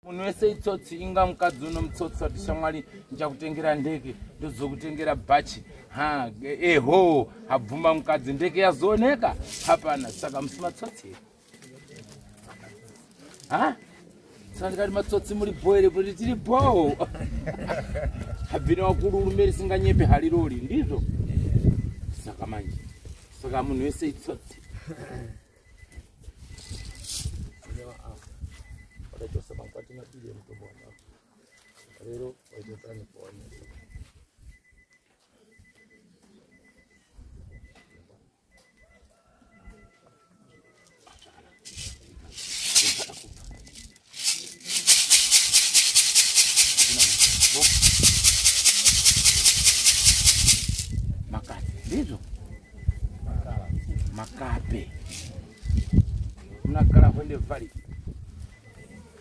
Munhu wese itsotsi, inga mukadzi unomutsotsa kuti shamwari ndichakutengera ndeke, ndozokutengera bhachi. Ha, eho, habvuma mukadzi, ndeke yazooneka hapana. Saka musi matsotsi here? Ha? Saka ndikati matsotsi muri bho here? Kuti tiri bho. Habvina wakuru urume risinganyepe harirori, ndizvo? Saka manje, saka munhu wese itsotsi. Makati ndizvo makape munagara hwende valley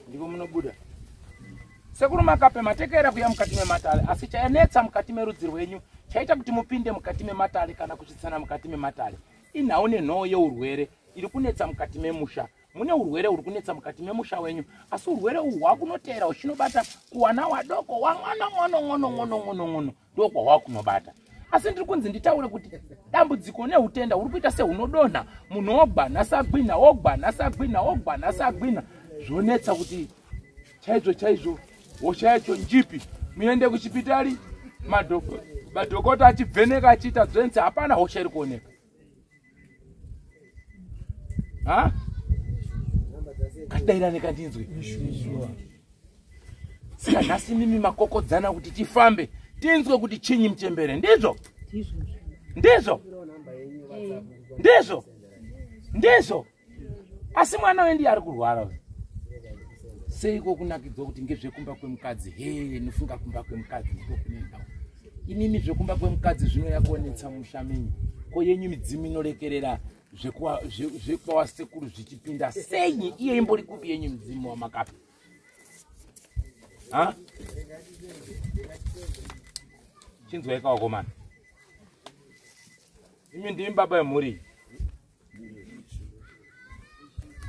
ndiko munobuda sekuru makape matekera kuya mukati mematare asi chayanetsa mukati merudzi rwenyu chaita kuti mupinde mukati mematare kana kusvitsana mukati mematare inhau nenhoo yeurwere iri kunetsa mukati memusha mune urwere huri kunetsa mukati memusha wenyu asi urwere uhwu hwakunoteera huchinobata kuwana wadoko wang'ono ng'ono ng'ono ng'ono ng'ono ng'ono ndokwahwakunobata asi ndiri kunzi nditaure kuti dambudziko neutenda huri kuita sehunodonha munhu ogwa nhasi agwinha ogwa nhasi agwinha ogwa nhasi agwinha zvonetsa kuti chaizvo chaizvo hosha yacho njipi muende kuchipitari madhokota achivheneka achiita zvense hapana hosha iri kuoneka ha kadairane kandinzwe saka nhasi mimi makokodzana kuti tifambe tinzwe kuti chinyi muchembere ndizvo ndizvo ndizvo ndizvo asi mwana uyu ndiye ari kurwara uyu seiko kunakidzwa kuti ngezvekumba kwemukadzi he nofunga kumba kwemukadzi ndiko kune nhau inini zvekumba kwemukadzi zvinouya kuonetsa musha menyu ko yenyu midzimu inorekerera zvekwawasekuru zvichipinda senyi iye imbori kupi yenyu midzimu wamakapa ha chinzwaika wakomana imi ndimi baba yemhuri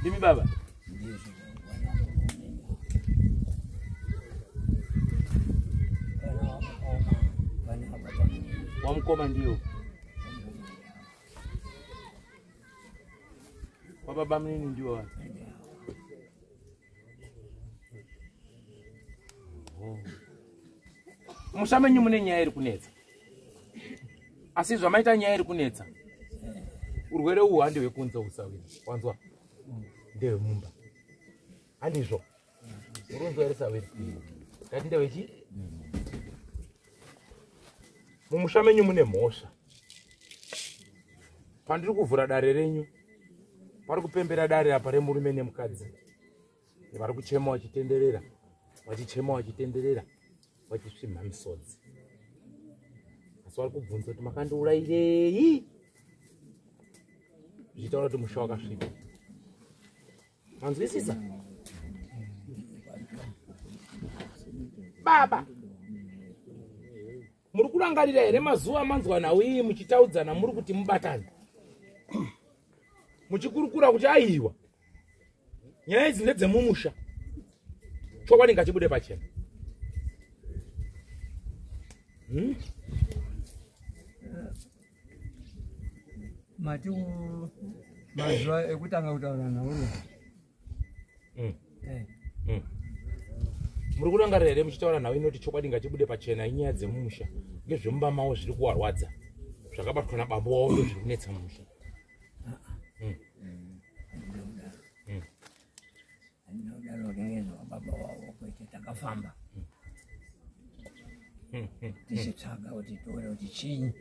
ndimi baba wamukoma ndiyo wababa munini ndiwo musha menyu mune nyaya iri kunetsa asi zvamaita nyaya iri kunetsa urwere uhu handi hwekunze usawira wanzwa ndehwemumba handizvo urunzwa here sawira ndati ndehwechi mumusha menyu mune mhosva pandiri kuvhura dare renyu pari kupembera dare apa remurume nemukadzi vari kuchema vachitenderera vachichema vachitenderera vachisvimha misodzi asi vari kubvunza kuti makandiurayirei zvichitaura kuti musha wakasviba manzwisisa baba muri kurangarira here mazuva amanzwa nhau iyi muchitaudzana muri kuti mubatane muchikurukura kuti aiwa nyaya idzi ndedzemumusha chokwadi ngachibude pachena hmm? Mati mazuva ekutanga kutaura nauro mm. eh. mm. muri kurangarira here muchitaura nhau inoti chokwadi ngachibude pachena inyaya dzemumusha ngezvemumba mavo zviri kuwarwadza zvakabatwa nabambo wavo ndo zviri kunetsa mumusha mm. mm. Ndinodaro ngezva baba wavo kwete takafamba tichitsvaga kuti tione kuti chinyi.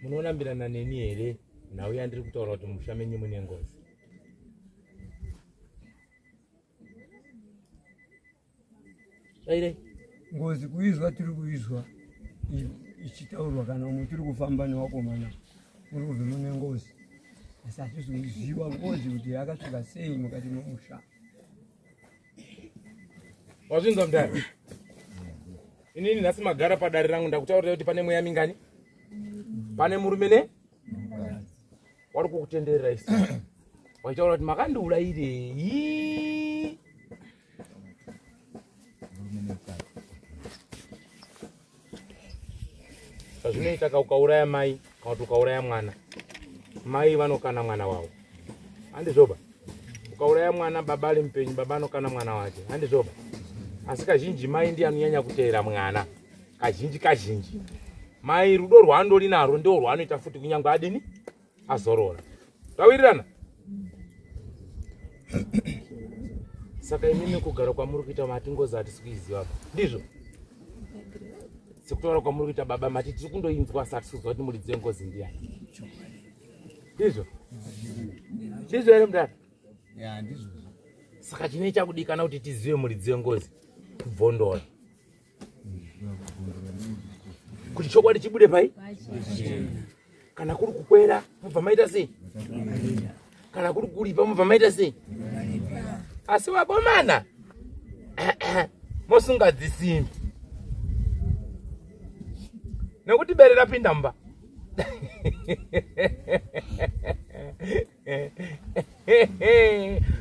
Munonambirana neni here nhau yandiri kutaura kuti musha menyu mune ngozi? Dairei. Ngozi kuizwa tiri kuizwa ichitaurwa kana umwe tiri kufamba newakomana muri kubve mune ngozi asi hatisi kuziva ngozi kuti yakasvika sei mukati memusha. Wazvinzwa mudare? Inini nhasi magara padare rangu ndakutaurira kuti pane mweya mingani? Pane murume ne wari kukutenderera isi waitaura kuti makandiurayirei? Zvazvinoita ka ukauraya mai kana kuti ukauraya mwana, mai vanokana mwana wavo, handizvoba? Ukauraya mwana baba ari mupenyu, baba anokana mwana wake, handizvoba? Asi kazhinji mai ndiye anonyanya kuteera mwana. Kazhinji kazhinji mai rudo rwaandori narwo ndiwo rwaanoita futi kunyange adini azorora. Tawirirana? Saka imimi kugara kwamuri kuita mati ngozi hatisi kuiziva pa, ndizvo? Sekutaura kwamuri kuita baba mati tiri kundoinzwa asi hatisi kuziva kuti muridzi wengozi ndiyani, ndizvo? Ndizvo here mudara? Ya, ndizvo. Saka chine chakudikana kuti tizive muridzi wengozi kubvondora kuti chokwadi chibude pai. Kana kuri kukwera mubva maita sei? Kana kuri kuripa mubva maita sei? Asi vakomana mosunga dzisimbi nekuti bere rapinda mumba.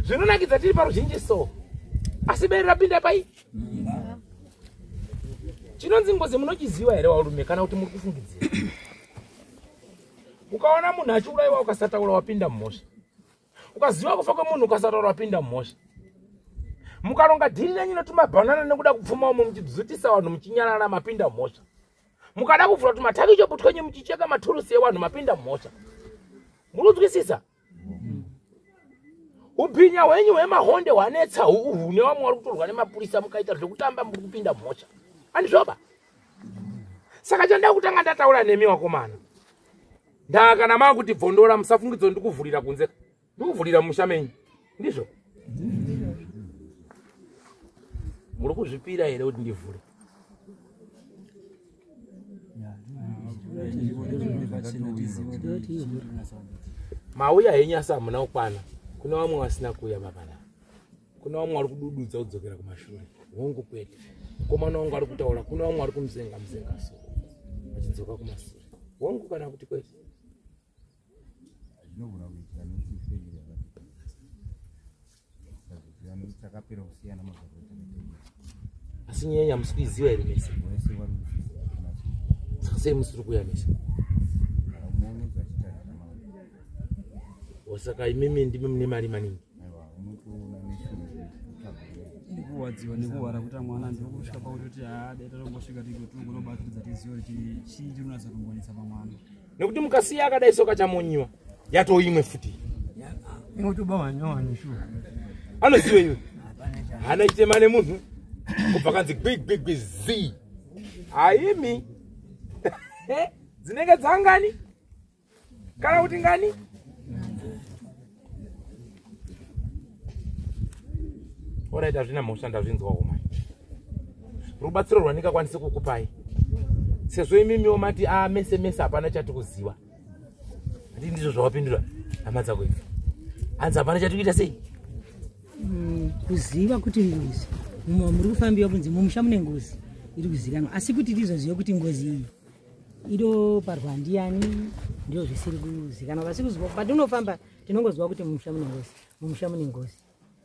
Zvinonakidza tiri paruzhinji so, asi bere rapinda pai. Chinonzi ngozi munochiziva here varume, kana kuti muri kufungidzira? Ukaona munhu achiurayiwa ukasataura, wapinda mumhosva. Ukaziva kufa kwemunhu ukasataura, wapinda mumhosva. Mukaronga dhiri renyu netumabhanana nekuda kupfuma umo, muchidzutisa vanhu muchinyarara, mapinda mhosva. Mukada kuvhura tumatakichopu twenyu muchicheka maturusi evanhu, mapinda mhosva. Munonzwisisa? Ubhinya hwenyu hwemahonde hwanetsa uhu nevamwe vari kutorwa nemapurisa, mukaita zvekutamba muri kupinda mhosva, handizvoba? Saka chandida kutanga ndataura nemi wakomana, ndaa kana maakuti bvondora, musafungidzo ndikuvhurira kunze, ndikuvhurira mumusha menyu, ndizvo? Muri kuzvipira here kuti ndivhure? Mauya henyu asi hamuna kukwana. Kuna vamwe vasina kuuya babana, kuna vamwe vari kudududza kudzokera kumashure. Hongu kwete, mukomana wangu ari kutaura, kuna vamwe vari kumuzenga muzenga so vachidzoka kumasure. Hongu kana kuti kwete? Zvinogona kuitika nekuti family yakati takapera kusiyana magariro. Asi nyaya musi kuiziva here mese? Wese wari kuziva. Saka sei musiri kuuya mese? Kana unounza achitarira mauri. Saka imimi ndimi mune mari maningi? Aiwa, unotoona neshure. Nekurwadziwa nekuhwara kuita mwana, ndiri kusvika pakutoti haa, dai tatongosvika tinogonobatsiridza tizive kuti chii chiri kunatsa kumbonetsa pamwana. Nekuti mukasiya akadai soka chamonyiwa yatoimwe futi. Inotoba wanyowani shuwa. Anoziva iwe hana chitema nemunhu kubva kanzi gwi gwi gwi zi haimi dzinenge dzangani kana kuti ngani. Alright, hazvina mhosva, ndazvinzwa komai. Rubatsiro rwandingakwanisi kukupai, sezvo imimiwo mati a mese mese hapana chati kuziva, handi ndizvo zvawapindura hama dzako idzi? Hanzi hapana chati kuita sei? Kuziva kuti ngozi muri kufambiwa kunzi mumusha mune ngozi iri kuzikanwa, asi kuti tizoziva kuti ngozi iyi inoparwa ndiani, ndio zvisiri kuzikanwa. Vasi kuziva patinofamba, tinongoziva kuti mumusha mune ngozi, mumusha mune ngozi,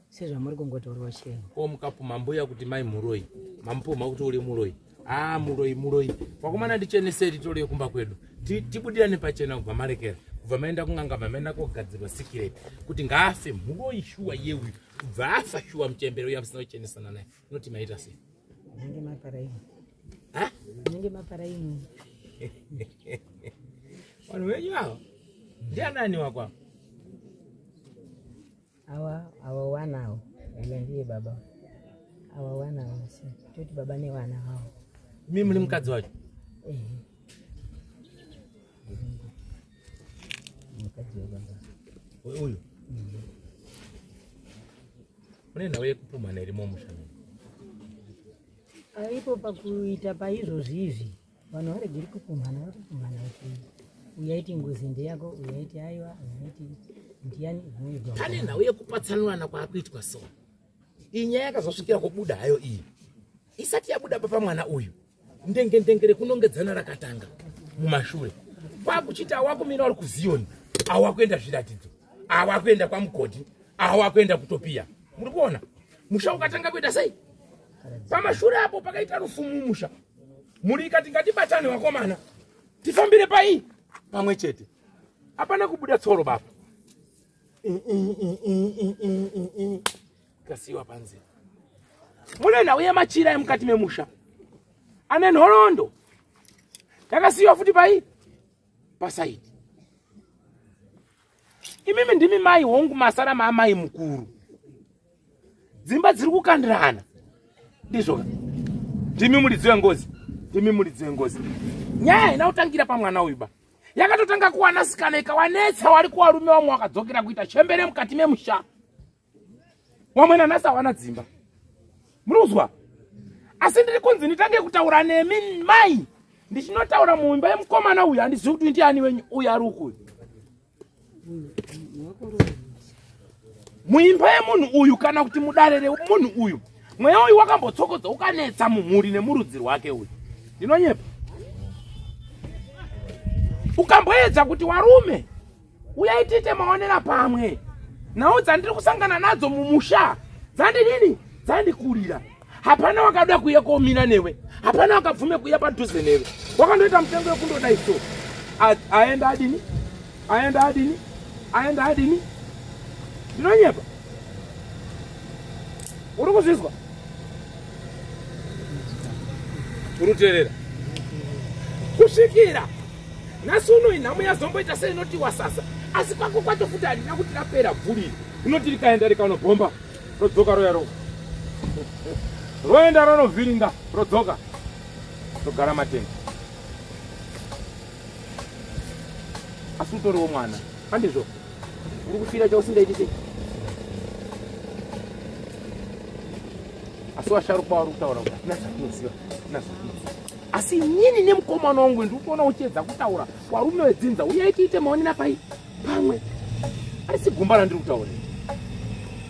sezvamuri kungotauriwa chero. Ko mukapuma mbuya kuti mai muroi, mamupuma kuti uri muroi, a muroi muroi, vakomana ndichenesei titorei kumba kwedu, tibudirane pachena. Kubva marekera, kubva maenda kun'anga, maenda kogadzirwa sikireti kuti ngaafe muroi shuwa yeuyu, kubva afa shuwa muchembere uya musina kuchenesana naye, unoti maita sei? Munenge mapara imwe. Ha? Munenge mapara imwe. Vanhu venyu ava ndianani wakwavo? Awa awa wanawo, uyo ndiye baba, awa wanawo, si toti baba nevana vavo. Imi muri mukadzi wacho? Ehe, mukadzi wababa. Uyu mune nhau yekupumhana irimo mumusha menyu? Aipo pakuita paizvozvi izvi, vanhu varegeri kupumhana, vari kupumhana kuti uyaiti ngozi ndeyako, uyaiti aiwa, uyaiti ndiani zvinoigwa. Pane nhau yekupatsanurana kwaakuitwa so. Iyi nyaya yakazosvikira kubuda hayo iyi, isati yabuda papa mwana uyu, ndenge ndenge rekunongedzana rakatanga mumashure, kwakuchiti awakumira uri kuZiyoni, awakuenda zviratidzo, awakuenda kwamugodhi, awakuenda kutopiya. Muri kuona musha ukatanga kuita sei pamashure apo, pakaita rufu mumusha, mhuri ikati ngatibatane vakomana. Tifambire pai pamwe chete. Hapana kubuda tsoro baba. Kasiwa panze. Mune nhau yemachira emukati memusha ane nhoroondo yakasiyiwa futi pai pasaidi. Imimi ndimi mai hongu masara maamai mukuru. Dzimba dziri kukandirana. Ndizvo. Ndimi muridzi wengozi. Ndimi muridzi wengozi. Nyaya ina kutangira pamwana uyu ba. Yakatotanga kuwana sikana ikawanetsa wari kuwarume wamwe wakadzokera kuita chembere mukati memusha. Wamwe nanhasi hawana dzimba. Muri kuzwa? Asi ndiri kunzi nditange kutaura nemi mai. Ndichinotaura muimba yemukomana uyu handizivi kuti ndiani wenyu uyu ari uku uyu. Muimba yemunhu uyu kana kuti mudare remunhu uyu mweya uyu wakambotsokodza ukanetsa mumhuri nemurudzi rwake uyu. Ndinonyepa. Ukamboedza kuti warume uyai tiite maonera pamwe. Nhau dzandiri kusangana nadzo mumusha dzandidini dzandikurira. Hapana wakada kuuya komira newe. Hapana wakabvume kuuya padhuze newe. Wakandoita mutengo wekundodai so. Aenda adini? Aenda adini? Aenda adini? Ndinonyepa. Uri kuzvizwa? Uri kuteerera? Kusvikira nhasi uno inhamo yazomboita seinoti wasasa. Asi kwako kwacho futi handina kuti rapera bvuri. Rinoti rikaenda rikanobhomba rodzoka roya roga. Roenda ronovhiringa rodzoka. Rogara matenga. Asi utoriwo mwana. Handizvo. Uri kufira chausingaiti sei? Asi washarukwa vari kutaura kuti hatina zvatinoziva, hatina zvatinoziva. Asi inini nemukomana wangu ndiri kuona uchiedza kutaura varume vedzinza uyai tiite maonera pai pamwe. Arisi gumba randiri kutaura.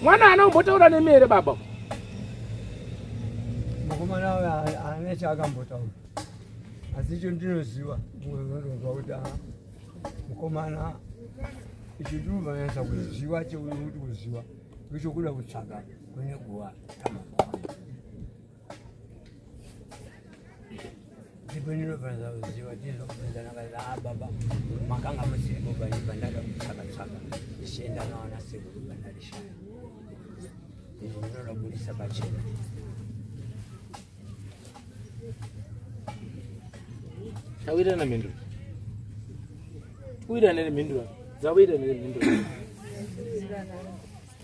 Mwana haana kumbotaura nemi here baba? Mukomana uyu haana chaakambotaura. Asi icho ndinoziva ndinonzwa kuti mukomana icho ndinonyatsa kuziva cheuti kuziva icho kuda kutsvaga kune guva ramangwana. Ndipo ndinofanira kuziva tizokubvunzana kazi baba makanga musiripo pandada kutsvaka tsvaka ndichienda nawana sekuru pandarishaya. Izvi ndinoda kubudisa pachena. Tawirirana mhinduro. Wirirana nemhinduro. Dzawirirana nemhinduro.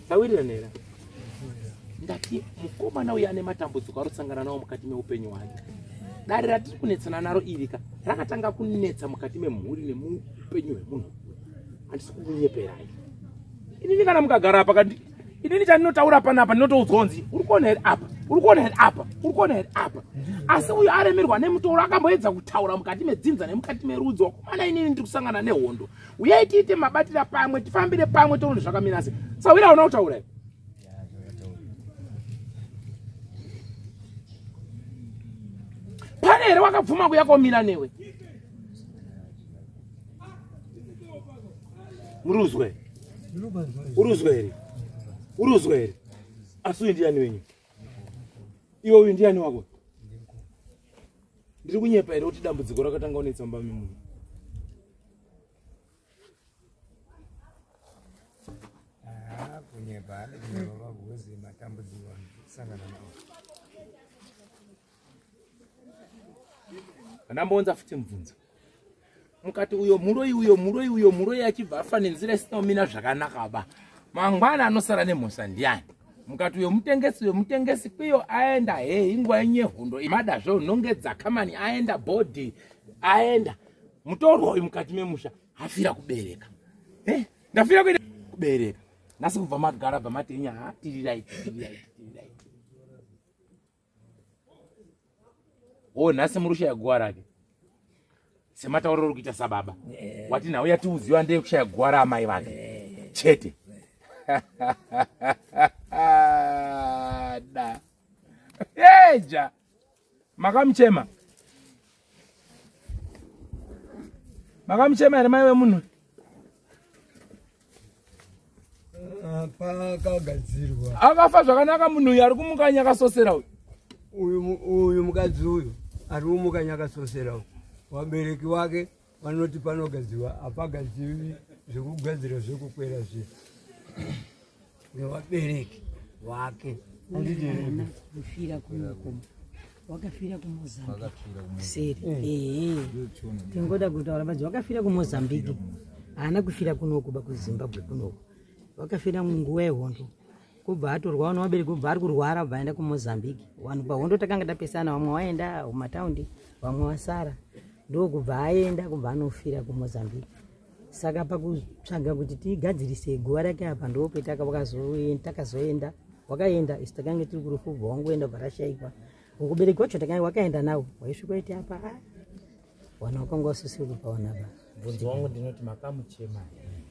Tawirirana here? Ndati mukomana uyu ane matambudziko ari kusangana nawo mukati meupenyu hwake. Dare ratiri kunetsana naro iri ka rakatanga kunetsa mukati memhuri nemuupenyu hwemunhu. Handisi kukunyeperai. Inini kana mukagara apa kandi inini chandinotaura panapa ndinotoudzwa kunzi uri kuona here apa, uri kuona here apa, uri kuona here apa. Asi uyu aremerwa nemutoro akamboedza kutaura mukati medzinza nemukati merudzi. Wakomana inini ndiri kusangana nehondo. Uyai tiite mabatira pamwe, tifambire pamwe toone zvakamira sei. Sawira hauna kutaura here? Pane here wakabvuma kuya komira newe? Uruzwe. Uruzwe here? Uruzwe here? Asi uyu ndiani wenyu? Iwe uyu ndiani wako? Ndiri kunyepa here kuti dambudziko rakatanga kunetsa mumba memunhu? Kunyepa, kunyepa vagozi matambudziko anosangana nawo. Ndambounza futi mubvunzo. Mukati uyo muroi uyo muroi uyo muroi achibva afa nenzira isina kumira zvakanaka ba. Mangwana anosara nemhosva ndiani? Mukati uyo mutengesi uyo mutengesi kwiyo aenda he inguva yenyu yehondo madazvo nongedza kamani aenda bhodhi aenda. Mutorwa uyu mukati memusha afira kubereka. Ndafira kuenda kubereka. Nhasi kubva magara bva mati nya tirirai tirirai tirirai. Oh nhasi murushaya guwa rake. Sematauriro uri kuita sababa. Wati nhau yatiuziwa ndeye kushaya guwa raamai vake. Chete. Da. Eja. Makamuchema. Makamuchema here mai vemunhu? Pakagadzirwa. Akafa zvakanaka munhu uyu ari kumuka nyakasosera uyu. Uyu mukadzi uyu ari kumuka nyakasosera uyu. Wabereki wake Vanoti panogadziwa hapagadziwi zvekugadzira zvekukwera zve nevabereki wake. Handiti here? Kufira kunoku wakafira kuMozambique seri. Ehe, tingoda kutaura badzi wakafira kuMozambique, haana kufira kunoku ba kuZimbabwe kunoku. Wakafira munguva yehondo, kubva atorwa vana vabereki, kubva ari kurwara kubva aenda kuMozambique. Vanhu pahondo takanga tapesana, vamwe vaenda kumataundi, vamwe vasara, ndokubva aenda, kubva anofira kuMozambique. Saka pakutsvaga kuti tigadzirise guva rake apa, ndopetakazoenda, wakaenda, isu takange tiri kurufu, kubva wangoenda, bva rashaikwa. Ukubereki wacho takange wakaenda nawo, waisvika iti apa a wana wakanga wasisiri kupaona ba. Bvunzo wangu ndinoti, makamuchema here?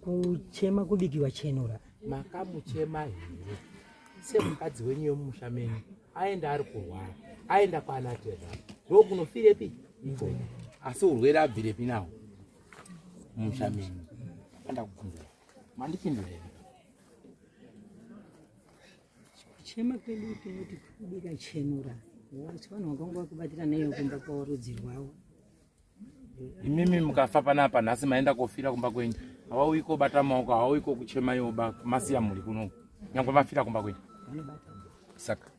Kuchema kubikiwa chenura. Makamuchema here semukadzi wenyu yemumusha menyu? Aenda ari kurwara, aenda kwaana tezvara, ndokunofirepi ikoko, asi urwere abvirepi nawo mumusha menyu? Anda kubvunza, mandipindura here? Kuchema kwedu tinoti kubika chenura, asi vanhu vakanga vakubatira nayo kumba kwavo, rudzi rwavo. Imimi mukafa panapa nhasi, maenda kofira kumba kwenyu, havauyi kobata maoko, havauyi kokuchema iwo masiya mhuri kuno, nyangwe mafira kumba kwenyu. Vanobata. Saka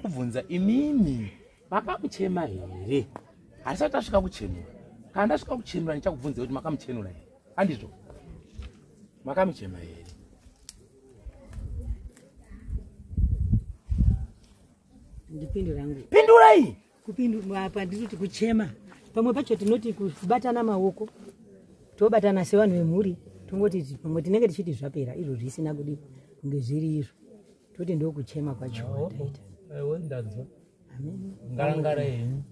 kubvunza imimi, makamuchema here? Hatisati tasvika kuchenura. Kana ndasvika kuchenura, ndichakubvunza kuti makamuchenura here. Handizvo? Makamuchema here? Ndipindura yangu. Pindurai. Kupindura apa ndinoti kuchema pamwe pacho tinoti kubatana maoko, tobatana sevanhu vemhuri, tongoti pamwe tinenge tichiti zvapera, izvo zvisina kudi kunge zviri izvo, toti ndokuchema kwacho taita. Aiwa, ndanzwa. Amen. Ngarangara henyu,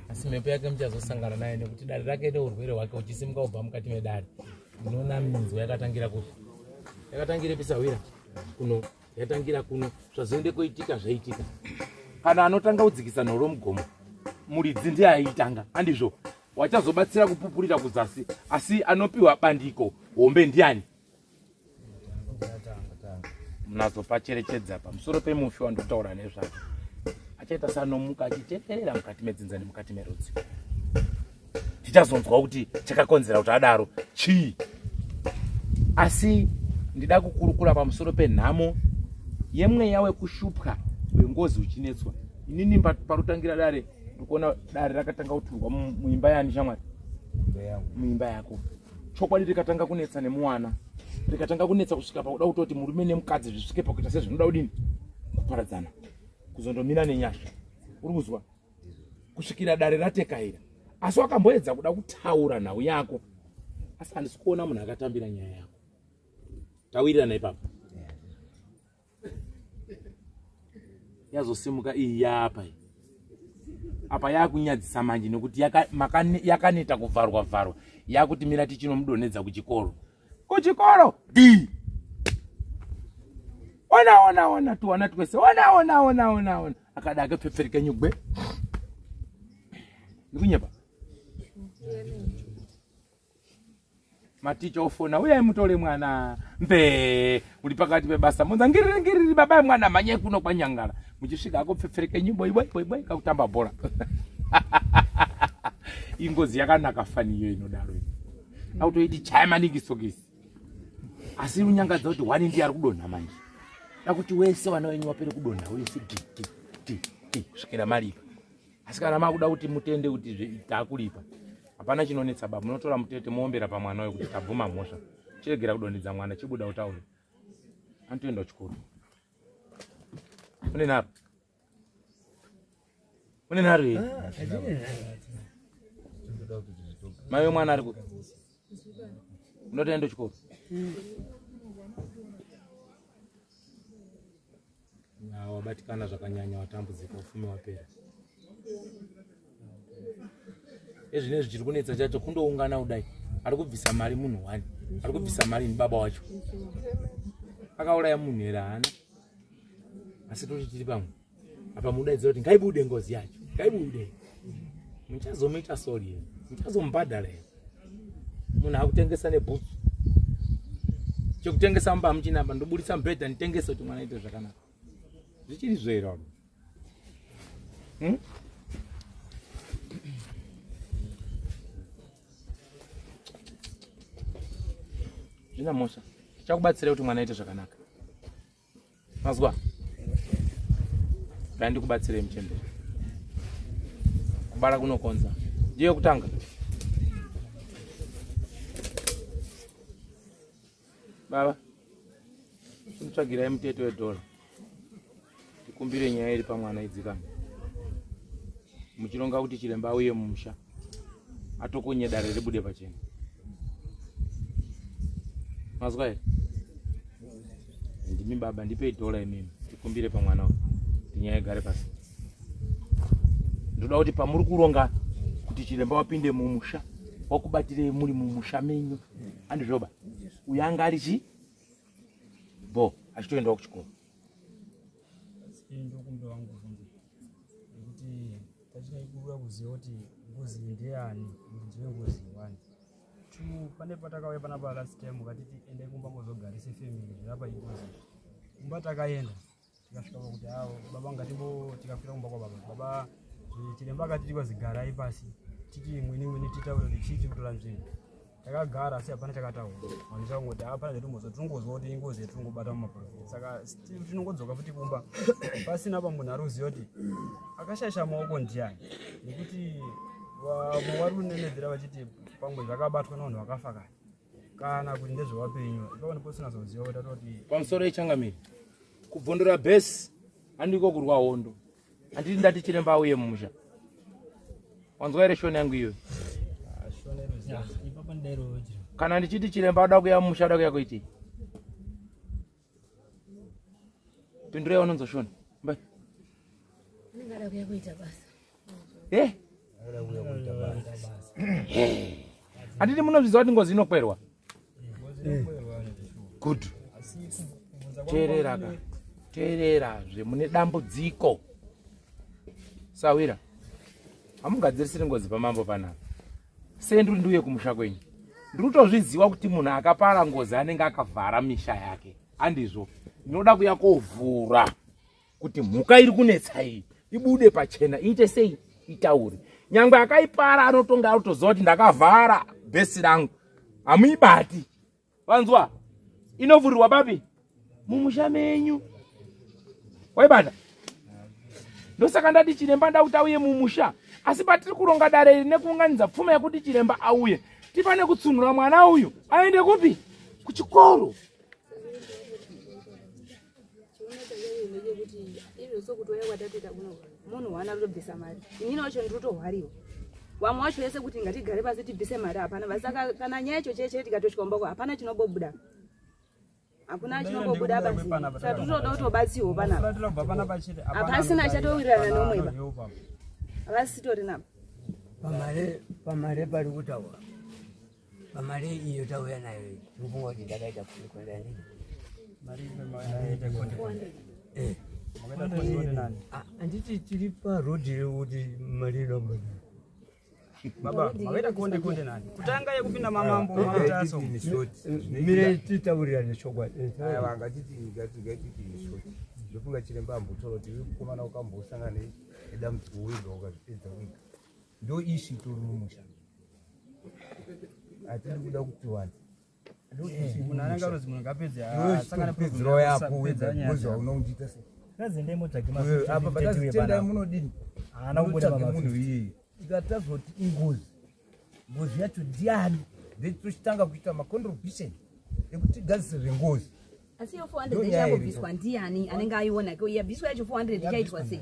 asi mhepo yake muchazosangana naye, nekuti dare rake neurwere hwake uchisimuka kubva mukati medare. Ndinoona minzwa yakatangira kupi? Yakatangira pisahwira kuno, yatangira kuno. Zvazoende koitika, zvaitika. Kana anotanga kudzikisa nhoro mugomo, muridzi ndiye aiitanga, handizvo? Wachazobatsira kupupurira kuzasi, asi anopiwa bandiko hombe ndiani? Munazopacherechedza pamusoro pemufi wandikutaura nezvake, achaita sanomuka achiteterera mukati medzinza nemukati merudzi. Tichazonzwa kuti chakakonzera kuti adaro chii, asi ndida kukurukura pamusoro penhamo yemweya wekushupwa wengozi uchinetswa. Inini parutangira dare, ndikuona dare rakatanga kuturwa muimba yani, shamwari? Muimba yako. Chokwadi rikatanga kunetsa nemuwana, rikatanga kunetsa kusvika pakuda kutoti murume nemukadzi zvisvike pakuita sezvinoda kudini, kuparadzana, kuzondomira nenyasha. Uri kuzwa? Kusvikira dare ratekaira. Asi wakamboedza kuda kutaura nhau yako, asi handisi kuona munhu akatambira nyaya yako. Tawirirana ipapo. Yazosimuka iyi yapa iyi apa, yakunyadzisa manje, nekuti yakaneta kuvharwa vharwa, yakuti mira tichinomudonhedza kuchikoro, kuchikoro d ona ona ona tuwana twese, ona ona ona ona ona akada akapfepfereka nyugwe. Ndikunyepa? Maticha ofona, "Uyai mutore mwana." Mbe uri pakati pebasa, munza ngiriri ngiriri, "Baba mwana, mhanyai kuno kwanyangara." Muchisvika, akopfepfereka nyimbo, ibwa ibwa ibwa, kakutamba bhora. Ingozi yakanaka faniyo inodaro, autoiti chaya maningi sokisi, asi unyangadza kuti wani ndiye ari kudonha manje. Dakuti wese vana venyu vapere kudonha wese, di di di di, kusvikira maripa. Asi kana makuda kuti mutende kuti takulipa, hapana chinonetsa baba. Munotora mutete, muombera pamwana uyo kuti tabvuma mhosva, chiregera kudonhedza mwana, chibuda utaure, anotoenda kuchikoro. Une nharo, une nharo here? Mai wemwana ari kupi? Unotoenda kuchikoro? Wabatikana zvakanyanya, watambudzika, ufumi wapera. Ezvinezvi chiri kunetsa chacho kundoungana kudai, ari kubvisa mari munhu wani, ari kubvisa mari ni baba wacho. Akauraya munhu here? Haana. Asi toti tiri pamwe apa, mudaidzira kuti ngaibude ngozi yacho, ngaibude. Muchazomuita sori here? Muchazomubhadhara here? Munhu akutengesa nebhutsu, chekutengesa mumba muchinamba, ndobudisa mubhedha nditengese kuti mwana aite zvakanaka. Zvichiri zvo here? Hmm? Zvina mhosva. Tichakubatsirai kuti mwana aite zvakanaka. Mazwa. Dai ndikubatsirei muchembere. Kubara kunokonza. Ndiyo kutanga. Baba. Titsvagirai mutete wedhora. Tikumbire nyaya iri pamwana idzikame. Muchironga kuti chiremba auye mumusha. Atokonye dare ribude pachena. Mazwa here? Ndimi baba, ndipei dhola imimi. Tikumbire pamwana uyu. Kuti nyaya igare pasi. Ndoda kuti pamuri kuronga kuti chiremba wapinde mumusha, wakubatirei muri mumusha menyu. Andizvoba. Uyu anga ari chi? Bo, achitoendawo kuchikoro. Ndokumbira wangu bvunzo nekuti tachinaikuruka kuziva kuti ngozi ndeyani, muridzi wengozi wani. Two, pane patakauya panapa last time ukatiti endai kumba mozogarise family zvirapa ingozi. Kumba takaenda tikasvika pakuti hawo baba ngatimbo, tikakwira kumba kwababa. Baba chiremba akatiti kwazigarai pasi titi mwini mwini titaure kuti chii chiri kutora nzvimbo. Takagara asi hapana chakataurwa. Vanhu chakungoti hapana zvatombozwa, tinongozwa kuti ingozi yatinongobata mumaprofita. Saka still tinongodzoka futi kumba pasina pa munhu ari kuziva kuti akashaisha maoko ndiani, nekuti vamwe vari kunenedzera vachiti pamwe zvakabatwa nevanhu vakafa kare kana kuti ndezvevapenyu. Ipapo ndipo tisinazoziva kuti atoti pamusoro yechangamire kubvondora bhesi handiko kurwa hondo. Handiti ndati chiremba auye mumusha. Wanzwa here shona yangu iyoyo? Kana ndichiti chiremba ada kuya mumusha, ada kuya kuitei? Pindurai wanonzwa shona. Mbai. Anenge kuya kuita basa. Eh? Handiti munozviziva kuti ngozi inokwerwa? Good. Teerera ka. Teererazve mune dambudziko. Sawira. Hamugadzirisiri ngozi pamambo panapa. Sei ndiri ndiuye kumusha kwenyu? Ndiri kutozviziva kuti munhu akapara ngozi anenge akavhara misha yake. Handizvo. Ndinoda kuya kovhura kuti mhuka iri kunetsa iyi ibude pachena, iite sei, itaure. Nyangwe akaipara anotonga anotoziva kuti ndakavhara bhesi rangu. Hamuibati. Vanzwa? Inovhurirwa papi? Mumusha menyu. Waibata? Ndosaka ndati chiremba ndakuti auye mumusha. Asi patiri kuronga dare iri nekuunganidza pfuma yekuti chiremba auye, tifane kutsunhura mwana uyu aende kupi? Kuchikoro. Munhu wana kutobvisa mari, inini wacho ndiri kutohwariwa. Wamwe wacho wese kuti ngatigare pasi tibvise mari hapana. Saka kana nyaya yacho chete tikatosvika kumba kwako hapana chinombobuda. Hakuna chinombobuda basi. Saka tinoda kutobatsirwa panapa. Hapasina chatowirirana nomwe ba. Havasitori napa. Pamare pari kutaura. Pamare iyo tauya nayo iyi. Tinofunga kuti ndakaita kuenda nini? Handiti tiri parodhi rekuti mari inomboda. Baba, makaita konde konde nani? Kutanga yekupinda mamambo mamutaso. Mire titaurirane chokwadi. Aiwa, ngatiti ngatiti ndofunga chiremba ambotaura kuti iwe mukomana ukambosangana nedambudziko wega ukazvipedza wega. Ndo issue itori mumusha. Hatidi kuda kuti wanze. Munhu anenge arozi munhu ngapedze asangane pedzerawo yako wega because hauna kundiita sei. Apa patazitendai munodini? Haana kubuda Munotsvage munhu iyeye. Tikatazoti ingozi. Ngozi yacho ndiani? Then tochitanga kuita macontribution ekuti tigadzisire ngozi. Asi iyo 400 ichangobviswa ndiani anenge aiona? Yabviswa yacho 400 ichaitwa sei?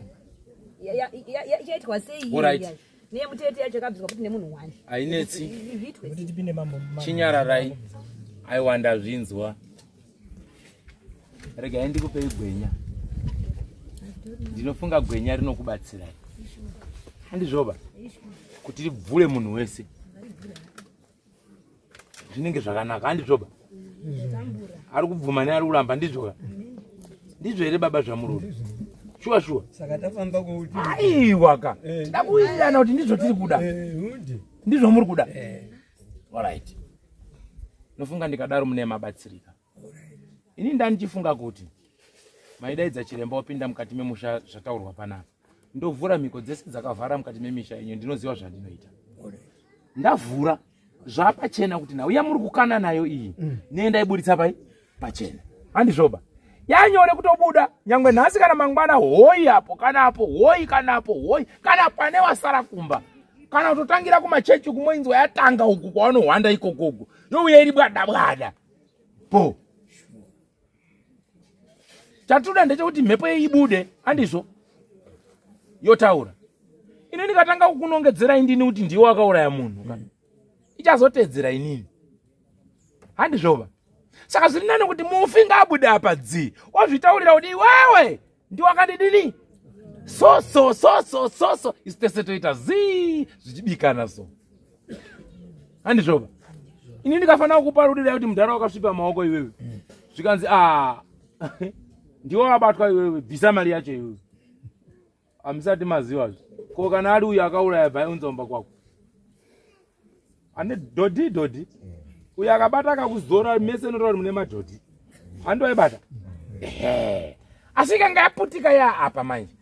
Ichaitwa sei? Alright. Neyemutete yacho yakabviswa kuti nemunhu wani. Hainetsi. Zviitwe sei? Chinyararai. Aiwa ndazvinzwa. Regai ndikupei gwenya. Ndinofunga gwenya rinokubatsirai. Handizvoba? Kuti ribvure munhu wese. Zvinenge zvakanaka, handizvoba? Ari kubvuma neari kuramba, ndizvoka? Ndizvo here baba zvamuri? Shuwa shuwa. Saka tafamba kuti Aiwa ka. Takuwirirana kuti ndizvo tiri kuda. Ndizvo muri kuda. Alright. Nofunga ndikadaro mune mabatsirika. Ini ndandichifunga kuti maidaidza chiremba wapinda mukati memusha zvataurwa panapa. Ndovhura mhiko dzese dzakavhara mukati memisha yenyu, ndinoziva zvandinoita. Ndavhura. Zvapachena kuti nhau yamuri kukana nayo iyi nendaiburitsa pai pachena. Handizvoba. Yanyore kutobuda nyangwe nhasi kana mangwana, hoi apo kana apo, hoi kana apo, hoi kana pane wasara kumba, kana kutotangira kumachechi kumoinzwa yatanga uku kwavanohwanda ikokoku, youya iri bwada bwada po. Chatoda ndechekuti mhepo iyi ibude, handizvo? Yotaura. Ini ndikatanga kukunongedzerai ndini kuti ndiwe wakauraya munhu ka, ichazotedzera inini, handizvova? Saka zviri nani kuti mufi ngaabude apa dzi ozvitaurira kuti iwewe ndiwakandidini so so so so so so, isu tese toita zii zvichibikana so, handizvova? Ini ndikafanira kukupa rudira kuti mudhara wakasvipa maoko iwewe, zvikanzi a ndiwe wabatwa iwewe, bvisa mari yacho iwewe. Hamusati mazivazve. Ko kana ari uyo akauraya, bvaiunza umba kwako ane dhodhi dhodhi, uyo akabata akakuzora mese notaura kuti mune madhodhi, handoaibata. Ehe, asi ikanga yaputika ya apa manje,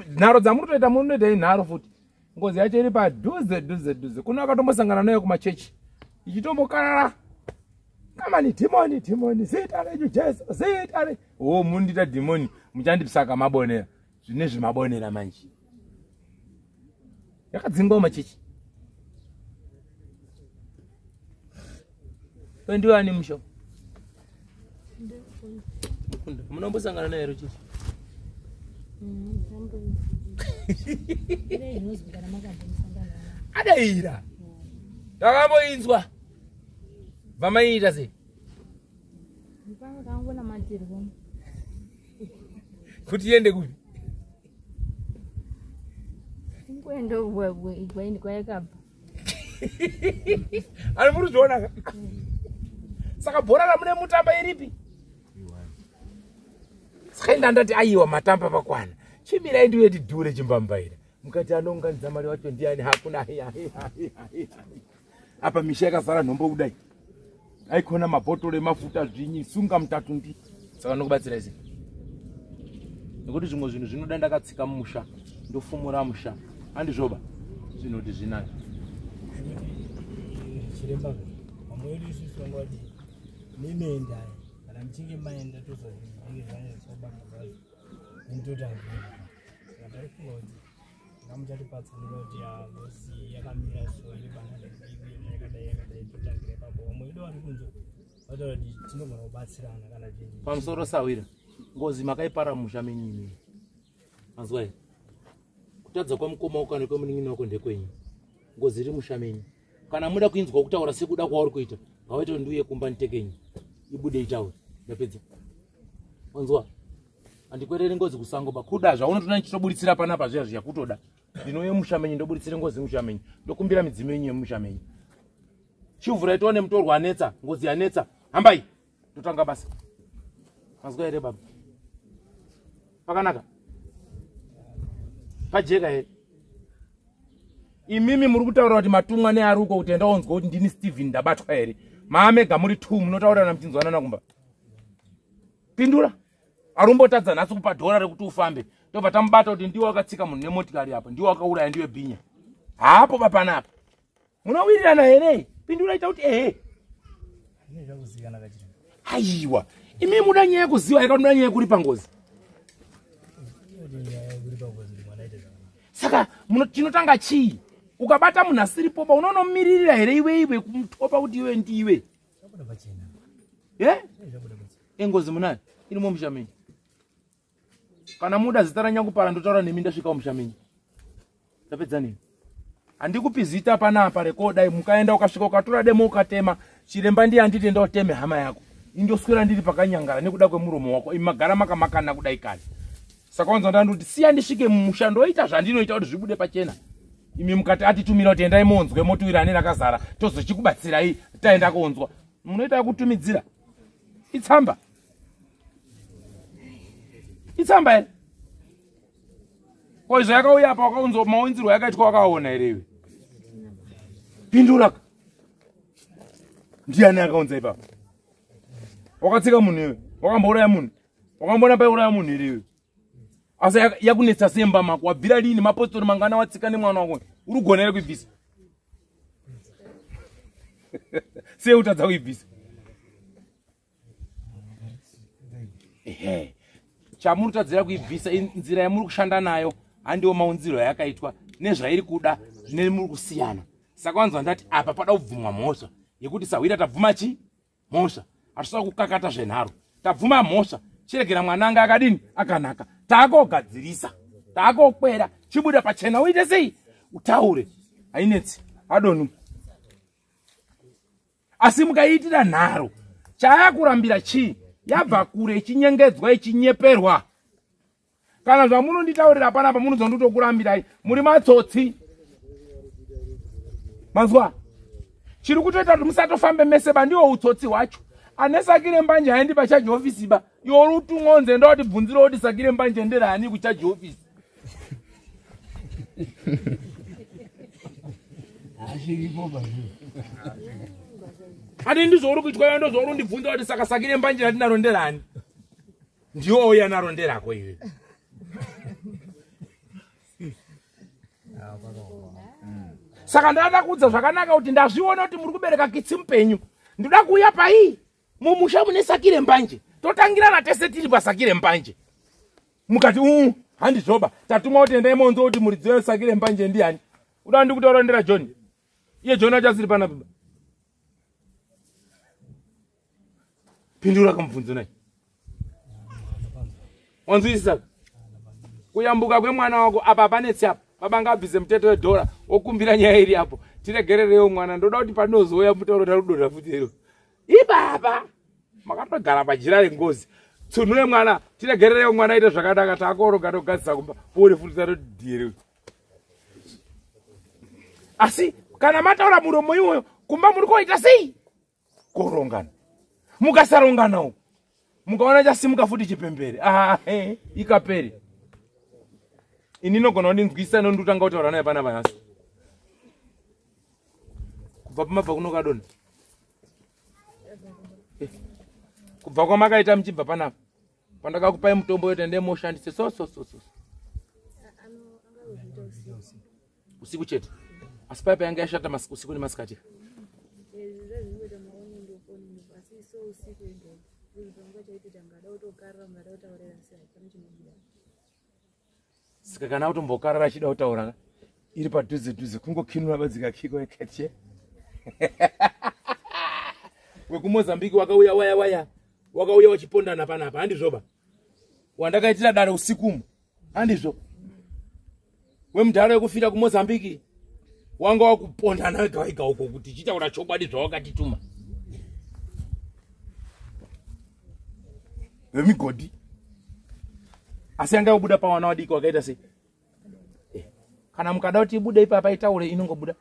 nharo dzamuri kutoita, munotoita inharo futi. Ngozi yacho iri padhuze dhuze dhuze. Kuno akatombosangana nayo kumachechi ichitombokarara kamani, dhimoni dhimoni, zita renyu Jesu, zita re o mundiita dhimoni, muchandipsaka mabonera zvine zvimabonera manje. Yakadzingwa mumachechi. Ndiwani musho mukunda munombosangana naye here chichi? Adaira takamboinzwa vamaiita sei kuti iende kupi? Kungoenda kwayakabva. Ani muri kuzviona ka? Saka bhora ramune mutamba iripi? Saka inda ndati aiwa, matamba pakwana, chimirai ndiuye tidhure chimbambaira. Mukati anounganidza mari wacho ndiani? Hakuna. Hai, hai, hai, hai, hai. Apa misha yakazara nhombo kudai, aikona mabhotoro emafuta, zvinyi sunga mutatu ndi. Saka nokubatsirai sei? Nekuti zvimwe zvinhu zvinoda ndakatsika mumusha, ndofumura musha, handizvoba? Zvinoti zvinayo. Chiremba, vamwe vedu isusu vanga vati mimendai, kana muchinge maenda tozozvinenge zvanyatsobata zvazvo, inototi hazvina. Saka taifunga kuti nga muchatipatsanura kuti ngozi yakamira so, iri panana, yakadai yakadai, totangira ipapo. Vamwe vedu vari kunze vataura kuti tinogona kubatsirana kana chinhu. Pamusoro sawira, ngozi makaipara musha menyu imimi, manzwa here? Kutadza kwamukoma wako kana kwemunin'ina wako ndekwenyu. Ngozi iri musha menyu. Kana muda kuinzwa kutaura sekuda kwauri kuita, ngawaite kuti ndiuye kumba nditekenyi, ibude itaure, ndapedza. Wanzwa? Handikwereri ngozi kusango ba. Kuda zvaunotoona ndichitoburitsira panapa zviya zviya kutoda ndinouye musha menyu, ndoburitsire ngozi musha menyu, ndokumbira midzimu yenyu yemusha menyu. Chivhurai tione mutorwa anetsa, ngozi yanetsa. Hambai totanga basa. Manzwa here baba? Pakanaka, pajeka here? Imimi muri kutaura kuti matumwa neari uko kuti endaonzwa kuti ndini Steven ndabatwa here? Maamega muri two munotaurirana muchinzwanana kumba? Pindura. Arumbotadza nhasi kupa dhora rekuti ufambe, tobva tamubata kuti ndiwe wakatsika munhu nemotikari apa, ndiwe wakauraya, ndiwe bhinya hapo papanapa. Munowirirana here? Pindura, ita kuti ehe. Zvine zvakuzivikana kachiremba. Aiwa, imi muda nyaya yekuziva, yakamuda nyaya yekuripa ngozi. Kuti nyaya yekuripa ngozi kuti mwana aite zvakanaka. Saka chinotanga chii? Ukabata munhu asiripopa, unonomiririra here iwe iwe kumutopa kuti iwe ndiwe? Zvabuda pachena. Ye? Zvabuda pachena. Engozi munayo irimo musha menyu. Kana muda zita ranyakupara, ndotaura nemi ndasvika musha menyu, ndapedza nemi. Handikupi zita panapa rekodai. Mukaenda ukasvika ukatora demo ukatema chiremba, ndiye anditi enda uteme hama yako, indoswera ndiri pakanyangara nekuda kwemuromo wako. Imi magara makamakana kudai kare. Saka wanzwa ndandoti siya ndisvike mumusha, ndoita zvandinoita kuti zvibude pachena. Imi mukati atitumira kuti endai monzwe, motuwirane rakazara, tozochikubatsirai taenda konzwa. Munoita kutumidzira itsamba, itsamba here? Ko izvo yakauya apa, wakaunzwa maunzirwo yakaitwa, wakaona here iwe? Pindura. Ndiani akaunza ipapo? Wakatsika munhu iwe? Wakambouraya munhu? Wakamboona paiuraya munhu here iwe? Asi yakunetsa semba mako wabvira lini? Mapostori mangana watsika nemwana wako? Uri kugona here kuibvisa? Sei utadza kuibvisa? Ehe, chamuri kutadzira kuibvisa inzira yamuri kushanda nayo, handiwo maunziro ayakaitwa nezvairi kuda nemuri kusiyana. Saka wanzwa ndati apa pada kubvumwa mhosva yekuti sahwira tabvuma chi mhosva, hatisina kukakata zvenharo, tabvuma mhosva, chiregera mwana anga akadini akanaka, taakogadzirisa, taakokwera, chibuda pachena uite sei utaure, hainetsi adonu. Asi mukaiitira nharo, chaakurambira chii? Yabva kure ichinyengedzwa, ichinyeperwa. Kana zvamunonditaurira panapa munonzwa nditokurambirai, muri matsotsi. Manzwa? Chiri kutoita kuti musatofambe mese ba ndiwo utsotsi hwacho. Ane sakire mbanje haendi pachaji ofisi ba. Iwe uri utungonze enda kuti bvunzira kuti sakire mbanje nderani kuchaji ofisi. Ati ndizvo uri kuitwa iwe, ndozvo uri kundibvunza kuti saka sakire mbanje ratinaro nderani? Ndiwo uya naro nderako iwe. Saka ndada kuudza zvakanaka kuti ndazviona kuti muri kubereka kitsi mupenyu. Ndoda kuuya pai mumusha mune sakire mbanje, totangirana tese tiri pasakire mbanje. Mukati handizvoba, tatuma kuti endai monzo kuti muridzi wesakire mbanje ndiani. Uda ndikutaura ndera John. Iye John achasiri panapa. Pindura kamubvunzo nai. Wanzwisisa? Kuyambuka kwemwana wako apa panetsi apa. Baba ngabvise muteto wedhora okumbira nyaya iri apo. Tiregererewo mwana, ndoda kuti panozouya mutauro tarudonha futi ero. Ibaba makatogara pajira rengozi. Tsunhure mwana, tiregererewo mwana aite zvakanaka, takoroga togadzisa kumba. Pore futi tatodhiere. Asi kana mataura muromo iwoyo, kumba muri koita sei? Korongana. Mukasarongana uko mukaona chasimuka futi chipembere, ikapere. Ini inogona kundinzwisa nondotanga kutaura naye pana vanhasi. Kubva pamabva kuno kadonha. Kubva kwamakaita muchibva panapa pandakakupai mutombo yote ndemoshandise so so so so usiku chete. Asi paipa yanga yashata usiku nemasikati. Saka kana kutombokarara achida kutaura iri padhuze dhuze kungokinura badzika kiko ekeche. WekuMozambique wakauya waya waya, wakauya wachipondana panapa, handizvoba? Wandakaitira dare usikumu, handizvo? Wemudhara wekufira kuMozambique wanga wakupondana wega wega uko kuti chitaura chokwadi zvawakatituma. Vemigodhi. Asi yanga yobuda pawana wadiki wakaita sei? Kana mukada kuti ibude ipapa itaure inongobuda.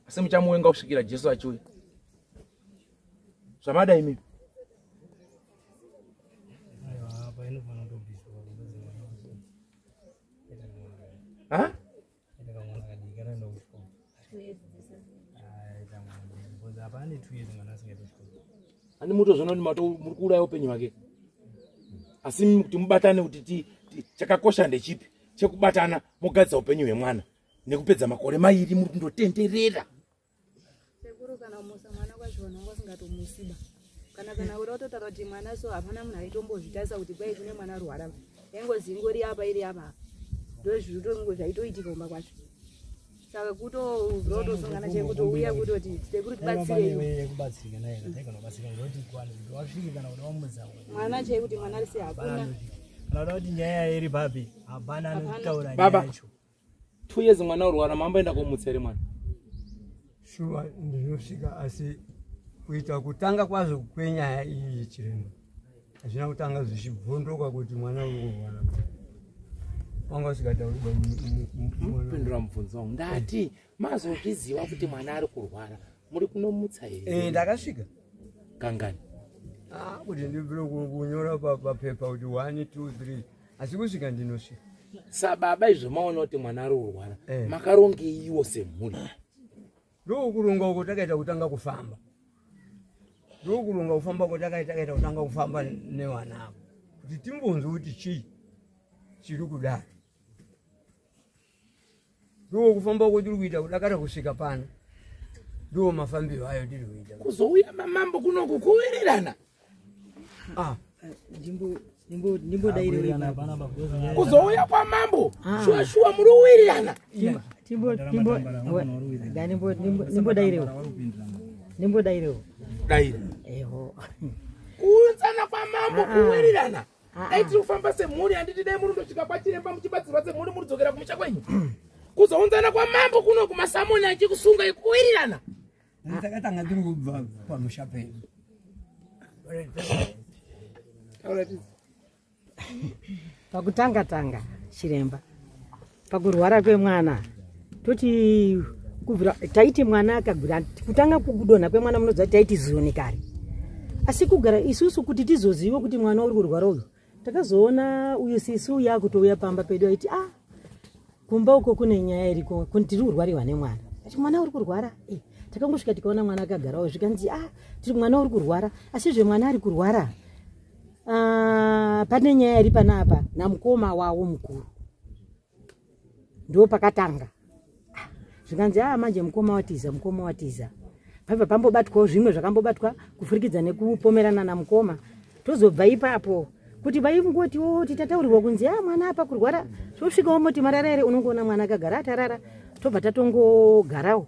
Asi muchamuwenga kusvikira Jesu achiuya. Zvamada imi. Ha? Ani mutozviona kuti mato muri kuuraya upenyu hwake. Asi kuti mubatane kuti chakakosha ndechipi chekubatana mogadzisa upenyu hwemwana nekupedza makore mairi muri kundotenderera. Sekuru kana umusa mwana kwacho vanhu vanga vasingatomusiba. Kana uri watotaura kuti mwana so hapana munhu aitombozvitarisa kuti kwai kune mwana arwara. Yaingozi ingori apa iri apa. Ndozviri zvaitoitika kumba kwacho. Saka kutosungana chai kutouya kutoti sekuru tibatsirei. Mwana chai kuti mwana ari sei hakuna. Kana kuti nyaya iri papi hapana anotaura nyaya Baba. yacho. 2 years mwana urwara mamboenda komutsa here mwana? Shuwa ndinosvika, asi kuita kutanga kwazvo kwenyaya iyi yechiremba hazvina kutanga zvichibvondoka kuti mwana uri kurwara. Wanga usingatauri mwana. Pindura mubvunzo wangu. Ndati mazozviziva kuti mwana ari kurwara muri kunomutsa here? Ndakasvika. Kangani? Kuti ndibvire kunyora papepa kuti 1 2 3 asi kusvika ndinosvika. Sababa izvo maona kuti mwana ari kurwara makarongeiwo semhuri? Ndokuronga uko takaita kutanga kufamba. Ndokuronga kufamba uko takaita kutanga kufamba nevana avo kuti timbonzwe kuti chii chiri kudaro. Ndokufamba uko tiri kuita kudakara kusvika pano. Ndiwo mafambiro ayo tiri kuita. Kuzouya mamambo kunoku kuwirirana. Ndimbodaire. Kuzouya kwamambo shuwa shuwa muri kuwirirana. Ndimbodairewo, ndimbodairewo. Daira. Eho. Kuunzana kwamambo kuwirirana. Dai tiri kufamba semhuri, handiti? Dai muri ndosvika kwachiremba muchibatsirwa semhuri, muridzokera kumusha kwenyu. Kuzounzana kwamambo kuno kumasamoni achikusunga ikuwirirana. Takatanga tiri kubva pamusha pedu. Pakutanga tanga chiremba, pakurwara kwemwana, toti kubvira taiti mwana akagwira kutanga kudonha kwemwana, munoziva taiti zoni kare. Asi kugara isusu kuti tizozive kuti mwana uri kurwara uyu, takazoona uyu sisi uyu akutouya pamba pedu aiti, "A, kumba uko kune nyaya iriko, tiri kurwariwa nemwana." Ati, "Mwana uri kurwara?" Takangosvika tikaona mwana akagarawo, zvikanzi, "A, tiri mwana uri kurwara." Asizve mwana ari kurwara, pane nyaya iri panapa namukoma wavo mukuru. Ndo pakatanga. Zvikanzi, "A, manje mukoma watiza, mukoma watiza." Pabva pambobatwawo zvimwe zvakambobatwa kufurikidza nekupomerana namukoma. Tozobva ipapo kuti vaingoti o titataurirwa kunzi, "A, mwana apa kurwara." Tosvikawo moti, "Marara here?" Unongoona mwana akagara atarara. Tobva tatongogarawo,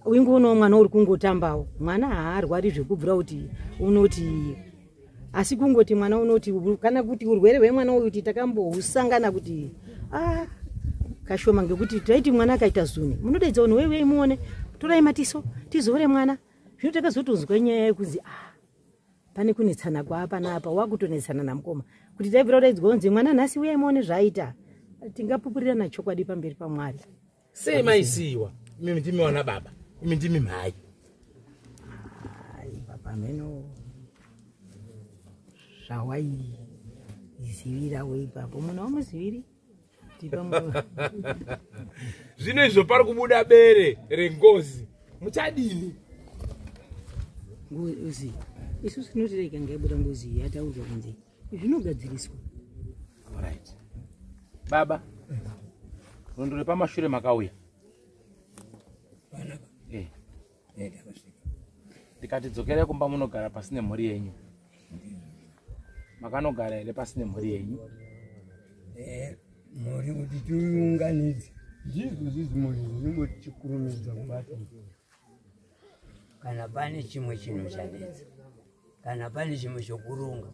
uingoonawo mwana uri kungotambawo. Mwana haarwari zvekubvira kuti unoti, asi kungoti mwana unoti kana kuti urwere hwemwana uyu kuti takambohusangana kuti a kashoma, ngekuti taiti mwana akaita zuni, munodaidza vanhu, "Wei, muone, torai matiso tizore mwana." Zvino takazotonzwa nyaya yekunzi, a, pane kunetsana kwaapanapa, wakutonetsana namukoma, kuti taibvira kudaidzwa kunzi, "Mwana nhasi uyai muone zvaaita." Tingapupurirana chokwadi pamberi paMwari. Sei maisiyiwa? Imi ndimi wana baba, imi ndimi mhai. Ai, pamheno zvawaizivirawo ipapo, munhu wamuziviri. Zvino izvo pari kubuda bere rengozi, muchadini? Ngozi isusu tinoti ikanga yabuda ngozi yataurwa kunzi zvinogadziriswa. Right, baba, rwendo repamashure makauya. Ndikati dzokerai kumba munogara pasine mhuri yenyu. Makanogara here pasine mhuri yenyu? Mhuri kuti tiunganidze, ndizvo zvizi mhuri zvinongotikurumidza kubata kana pane chimwe chinhu chanetsa, kana pane chimwe chokurunga.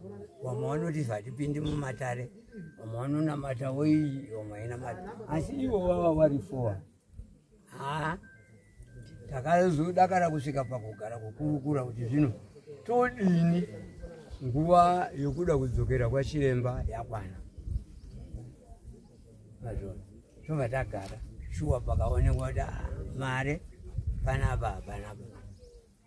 Vamwe vanoti hatipindi mumatare, vamwe vanonamata woiyi, vamwe vainamata, asi ivo vava vari four. Ha, takazodakara kusvika pakugara kukurukura kuti zvino todini. Nguva yokuda kudzokera kwachiremba yakwana. Mazvona, tobva tagara shuwa, pakaonekwa kuti, ah, mare panapa hapanapa.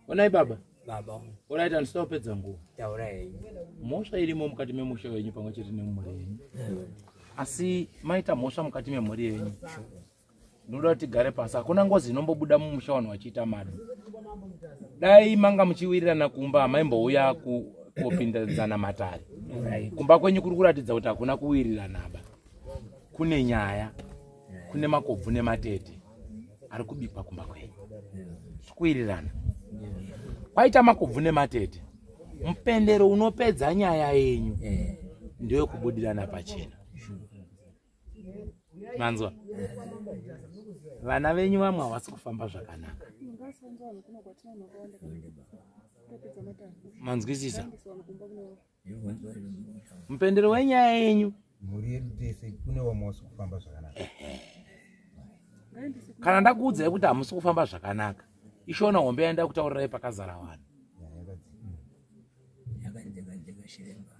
Onai baba. Baba. Alright, handisida kupedza nguva. Taura henyu. Mhosva irimo mukati memusha wenyu pamwe chete nemumhuri yenyu, asi maita mhosva mukati memhuri yenyu. Ndinoda kuti tigare pasi. Hakuna ngozi inombobuda mumusha vanhu vachiita mado. Dai manga muchiwirirana kumba, hamaimbouya kopindidzana matare. Kumba kwenyu kuri kuratidza kuti hakuna kuwirirana ba. Kune nyaya, kune makobvu nematete ari kubikwa kumba kwenyu. Tikuwirirana kwaita makobvu nematete. Mupendero unopedza nyaya yenyu ndeyekubudirana pachena. Manzwa? Vana venyu vamwe havasi kufamba zvakanaka. Manzwisisa mupendero wenyaya yenyu? Mhuri yedu tese kune vamwe vasi kufamba zvakanaka. Kana ndakuudzai kuti hamusi kufamba zvakanaka, ishona hombe yaenda kutaurirai pakazara vanhu. Yakadzekadzeka chiremba.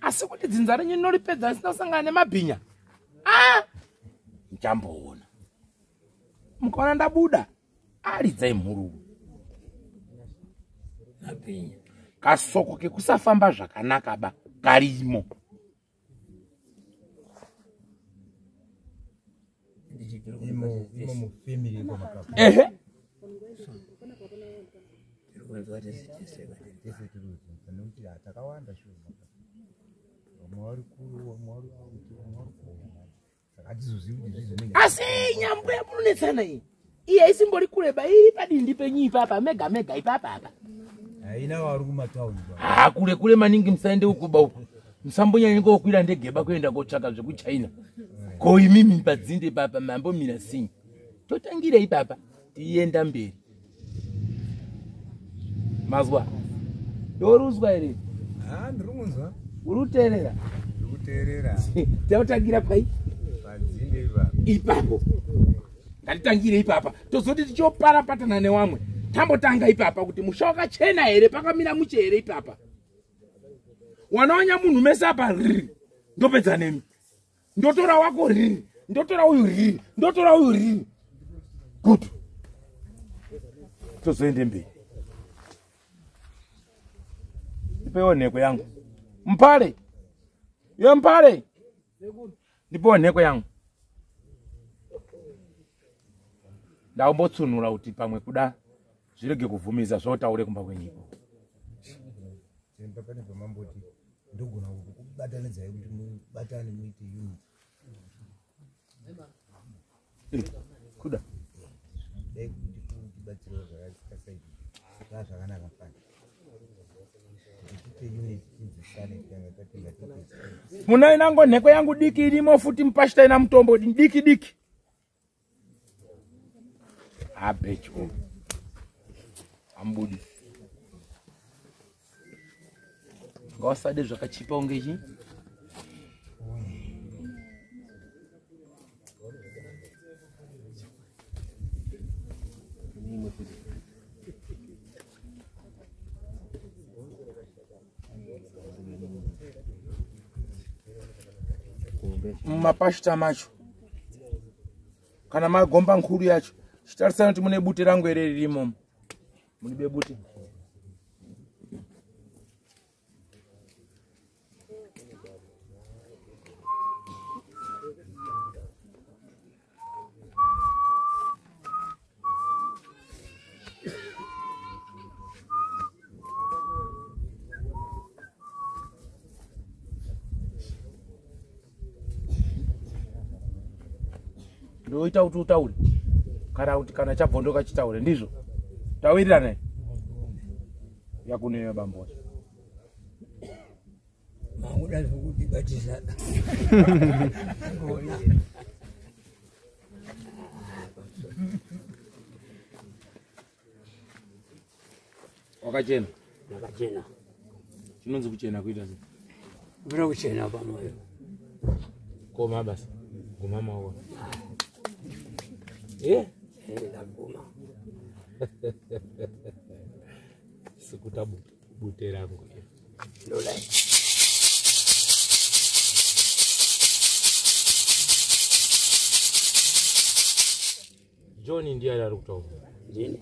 Asi kuti dzinza renyu rinoripedza risina kusangana nemabhinya, a muchamboona. Mukaona ndabuda, aridzai mhururu. Mabhinya. Kasoko kekusafamba zvakanaka ba karimo. Imo imo mufamily ikwaMakapu. Ehe. Tiri kunzwa tese tese. Tese tiri kudzinza nekuti takawanda shuwa Makapu. Vamwe vari kuru, vamwe vari auti, vamwe vari kuona, saka hatizozivi kuti zvizi Asi nyambo yamunonetsana iyi. Iye isimbori kureba iri padindi penyu ipapa mega mega ipapa apa. Haina vari kumatauni ba. Ha kure kure maningi musaende ukuba uku. Musambonyanye kokwira ndegeba kuenda kotsvaka zvekuchina. Ko imimi padzinde papa mambomira sei? Totangira ipapa tienda mberi. Mazwa. Ndoruzwa here? Ha, ndiri kunzwa. Uri kuteerera? Ndiri kuteerera. Tinotangira pai? Padzinde ipapa. Ipapo. Ngatitangire ipapa. Tozoti tichoparapatana newamwe. Tambotanga ipapa kuti musha wakachena here, pakamira muche here ipapa. Wanaonya munhu mese apa riri. Ndopedza nemi. Ndotora wako riri. Ndotora uyu riri. Ndotora uyu riri. Good. Tozoende mberi. Ndipewo nheko yangu. Mpare. Yo mpare. Ndipewo nheko yangu. Ndambotsunura kuti pamwe kuda zvirege kuvhumisa zvotaure kumba kwenyiko. Chiremba pane pamamboti ndogona kukubatanidzai kuti mubatane muite unit. Kuda. Dai kuti kutibatsirawo zvakasaidi zvaa zvakanaka fani. Kuti tiite unit tinzwisane tanga tatenga tiite. Muna inango nheko yangu diki irimo futi mupashita ina mutombo diki diki. Abecho. Ambudi. Ngawasade zvakachipa unge chi? Mumapashita macho kana magomba nkuru yacho chitarisai kuti mune bute rangu here ririmo munibe bute. Ndoita kuti utaure kana kuti kana chabvondoka chitaure, ndizvo tawirirana yakuneyo bambo. Makuda zvokutibatisa. Ona. Wakachena? Wakachena. Chinonzi kuchena kuita sei? Kuna kuchena pamoyo. Koma basi. Guma maoko. Eh? Ndaguma. Sikuta bute rangu. Ndolai. John ndiye ari kutaura. Ndini.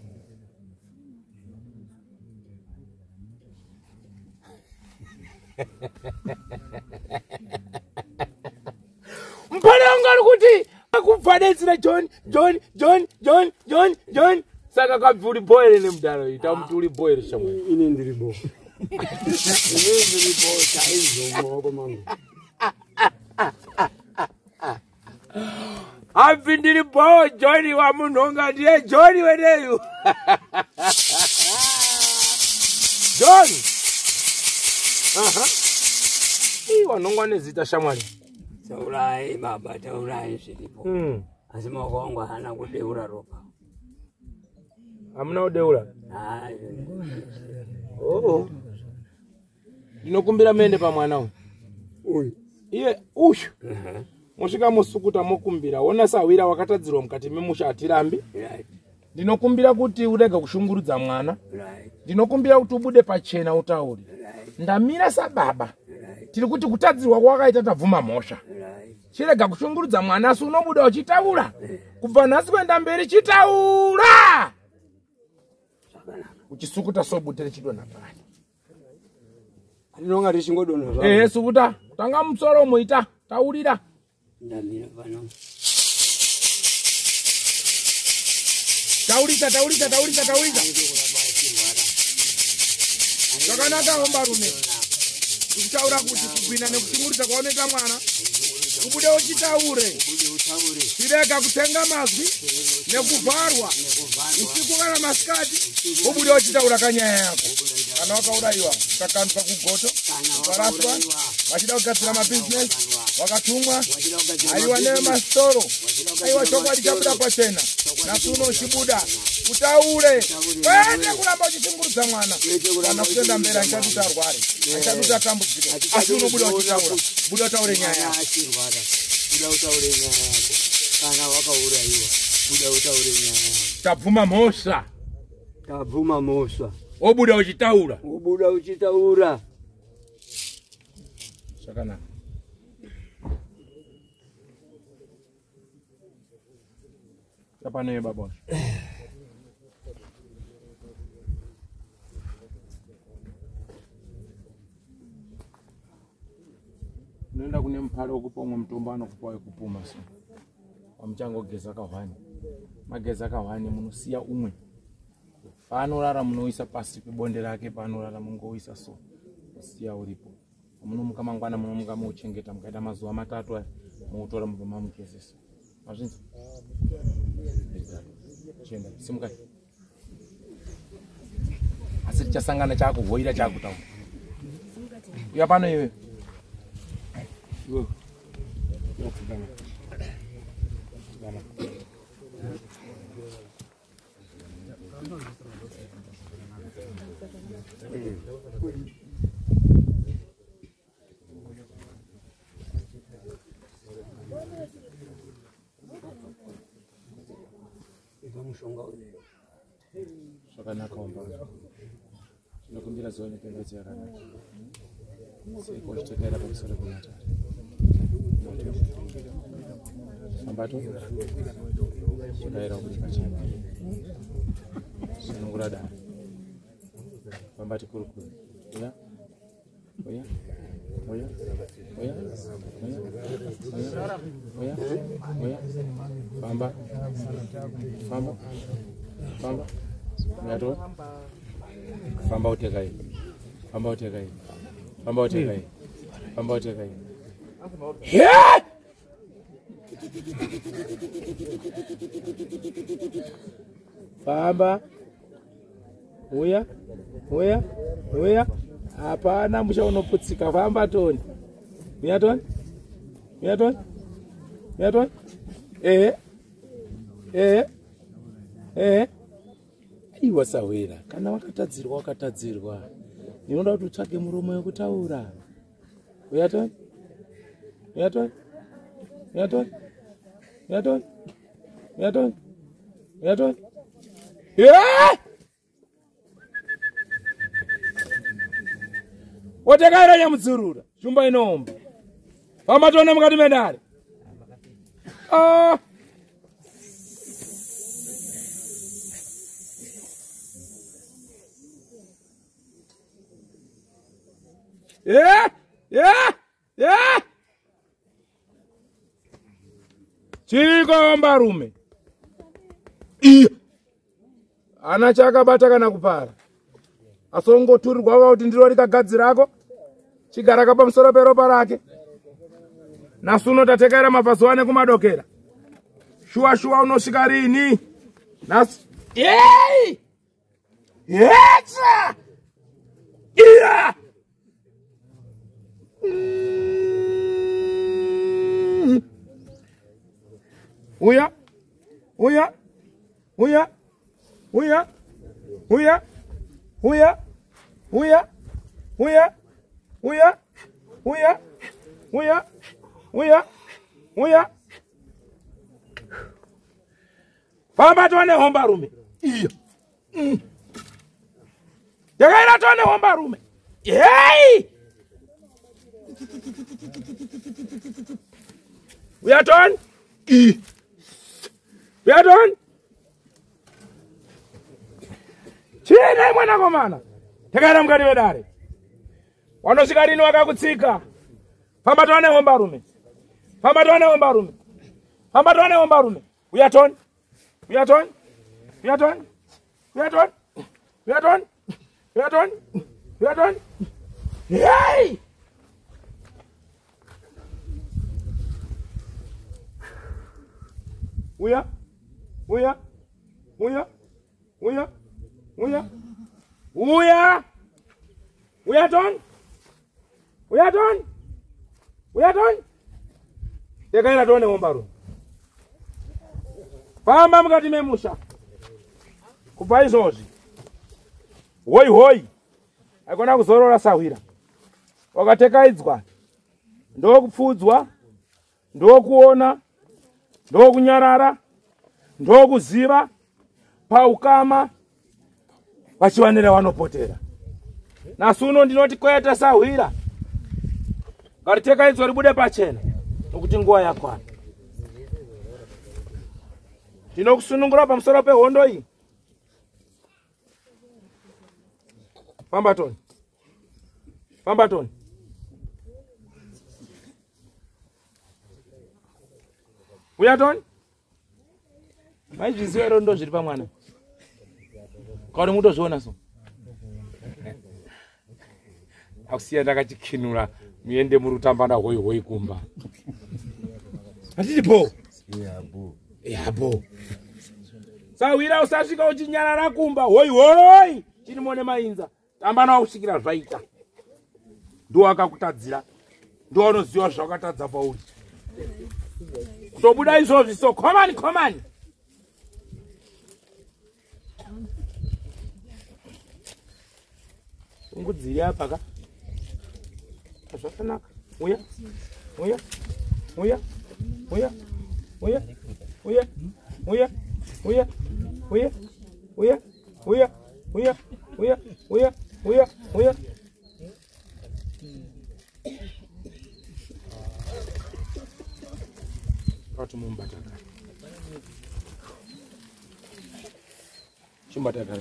Mpare wangu ari kuti akubvadetsera John, John, John, John, John, John. Saka kabvi uri boy here nemudaro ita muti uri boy here shamwari. Ini ndiri bo. Ini ndiri bo chaizvo mumaoko mangu. Abvi ndiri bo John wamunhonga ndiye John weneyu. John. Aha. Ii wanhongwa nezita shamwari. Taurai baba, taurai zviripo. Asi maoko angu haana kudeura ropa. Hamuna kudeura? Hayi. Oh. Ndinokumbira muende pamwana uyu. Uyu. Iye uyu. Mosvika mosukuta mokumbira. Wona sahwira wakatadzirwa mukati memusha hatirambi. Right. Ndinokumbira kuti urege kushungurudza mwana. Right. Ndinokumbira kuti ubude pachena utaure. Right. Ndamira sababa. Right. Tiri kuti kutadzirwa kwawakaita tabvuma mhosva. Right. Chirega kushungurudza mwana asi unobuda uchitaura. Kubva nhasi kuenda mberi chitaura. Zvakanaka. Uchisukuta sobute richidonha pari. Ndinonga richingodonha zvaro. Ehe sukuta. Tanga musoro muita. Taurira. Ndamira pano. Taurisa, taurisa, taurisa, taurisa. Zvakanaka hombarume. Ndikutaura kuti kugwina nekushungurudza kwaunoita mwana ubude uchitaure, chirega kutenga mazwi nekuvharwa usiku kana masikati, ubude uchitaura kanyaya yako. Kana wakaurayiwa ukakandwa kugoto ukaraswa, vachida kugadzira mabhizinesi wakatumwa, aiwa nemasitoro, aiwa chokwadi chabuda pachena. Nhasi uno uchibuda utaure, kwete kuramba uchishungurudza mwana kana kutenda mberi. Achadi kuti arware, achadi kuti atambudzike, asi unobuda uchitaura. Buda utaure nyaya yako. Buda utaure nyaya yako. Kana wakaurayiwa, buda utaure nyaya yako. Tabvuma mhosva. Tabvuma mhosva. Wobuda uchitaura. Wobuda uchitaura. Zvakanaka. Yapano baba. Unoenda kune mupari wekupa umwe mutombo anokupa wekupuma so. Wamuchangogeza kahwani. Mageza kahwani munosiya umwe. Paanorara munoisa pasi pebonde rake, paanorara mungoisa so. Musiya uripo. Munomuka mangwana munomuka muuchengeta mukaita mazuva matatu aya muutora mubva mamugezesa. Mazvinzwa? Chienda, simukai. Asi tichasangana chakuhoira chakutaura. Uya pano iwe. Iwe. Pfugama. Pfugama. Zvakanaka wamba. Tinokumbira zuva nepembedzo yakanaka. Seiko uchitekaira pamusoro pematare. Ambato. Tekaira ubude pachena. Sunungura dare. Famba tikurukure. Uya. Uya. Uya. Uya. Uya. Uya. Uya. Famba. Famba. Famba. Uyatora. Famba uteka iyi. Famba uteka iyi. Famba uteka iyi. Famba uteka iyi. Yeah! Famba. Uya. Uya. Uya. Hapana musha unoputsika. Famba Toni. Uya Toni. Uya Toni. Uya Toni. Ehe. Ehe. Ehe. Aiwa sahwira, kana wakatadzirwa wakatadzirwa. Ndinoda kuti utsvage muromo wekutaura. Uya Toni. Uya Toni. Uya Toni. Uya Toni. Uya Toni. Uya Toni. Yeah! Watakaira nyamudzurura shumba inoomba. Famba tione mukati medare. Ah! Yeah! Yeah! Yeah! Chiko rume. Iyo. Ana chakabata kana kupara. Asongoturirwa kuti ndiro rikagadzirako. Chigaraka pamusoro peropa rake. Nhasi uno tatekaira mabvazuva nekumadokera. Shuwa shuwa unosvika rini? Nhasi. Yei! Yetsa! Iya! Uya! Uya! Uya! Uya! Uya! Uya! Uya! Uya! Uya! Uya! Uya! Uya! Uya! Famba tione hombarume. Iyo. Yakaira tione hombarume. Yei! Uya toni. Uya toni. Chine mwanakomana. Takaira mukati wedare. Wanosvika rini wakakutsika. Famba tione hombarume. Famba tione hombarume. Famba tione hombarume. Uya toni. Uya toni. Uya toni. Uya toni. Uya toni. Uya toni. Uya toni. Yei! Uya, uya, uya, uya, uya, uya, uya Tony, uya Tony, uya Tony. Tekaira tone hombarume. Famba mukati memusha. Kubva izvozvi. Hoi hoi. Aikona kuzorora sahwira. Wakatekaidzwa. Ndokupfudzwa. Ndokuona. Ndokunyarara. Ndokuziva. Paukama. Vachiwanira vanopotera. Nasuno ndinoti kwete sahwira. Ngaritekaidzwa ribude pachena. Nokuti nguva yakwana. Ndinokusunungura pamusoro pehondo iyi. Famba Tony. Famba Tony. Uya Tony. Maizviziva here ndo zviri pamwana? Kauri mutozviona so. Akusiya ndakachikinura muende muri kutamba na hoi hoi kumba. Hatiti bo. Yeah, bo. Yabo. Sahwira usasvika uchinyarara kumba hoi hoi. Chiri mainza. Tamba nawo kusvikira zvaita. Ndiwo akakutadzira. Ndiwo anoziva zvakatadza pauri. Kutobuda izvozvi so komani komani. Ungudziri apa ka. Zvakanaka. Uya. Uya. Uya. Uya. Uya. Uya. Uya. Uya. Uya. Uya. Uya. Uya. Uya. Uya. Uya. Uya. Kati mumbataka. Chimbataka.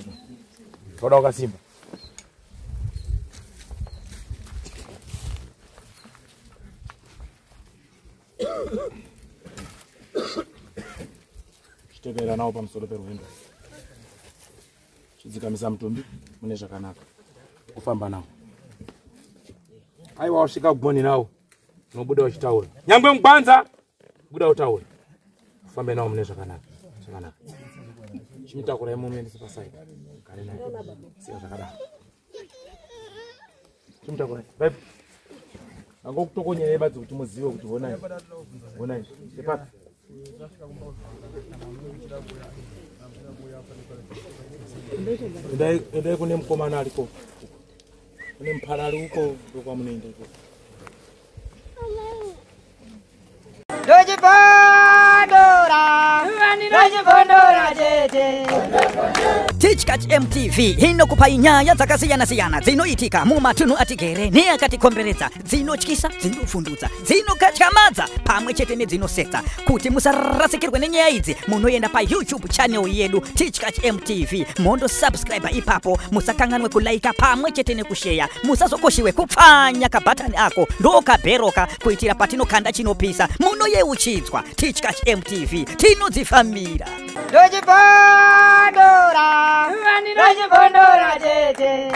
Toda wakasimba. Chitevera nawo pamusoro perwendo. Chidzikamisa mutumbi mune zvakanaka. Kufamba nawo. Aiwa wasvika kugoni nawo. Unobuda uchitaura. Nyangwe mugwanza buda utaura. Ufambe nawo mune zvakanaka. Zvakanaka. Chimutakura imomo muendese pasaidi. Gare naye. Siya zvakadaro. Chimutakura. Bye. Angokutokonyera badzi kuti muzive kuti honai. Honai. Epapi. Endai kune mukomana ariko. Kune muparari uko ndokwamunoenda ikoko. Ndochibondora, ndochibondora chete. Tichkach MTV inokupa nyaya dzakasiyana-siyana dzinoitika mumatunhu atigere neakatikomberedza, dzinotyisa, dzinofundutsa, dzinokatyamadza pamwe chete nedzinosetsa. Kuti musarasikirwe nenyaya idzi, munoenda pa YouTube channel yedu Tichkach MTV, mondo subscribe ipapo, musakanganwe kulaika pamwe chete nekusheya, musazokoshiwe kupfanya kabhatani ako ndokabheroka kuitira patinokanda chinopisa munoyeuchidzwa. Tichkach MTV tinodzifambira. Ndochibondora, ndochibondora chete.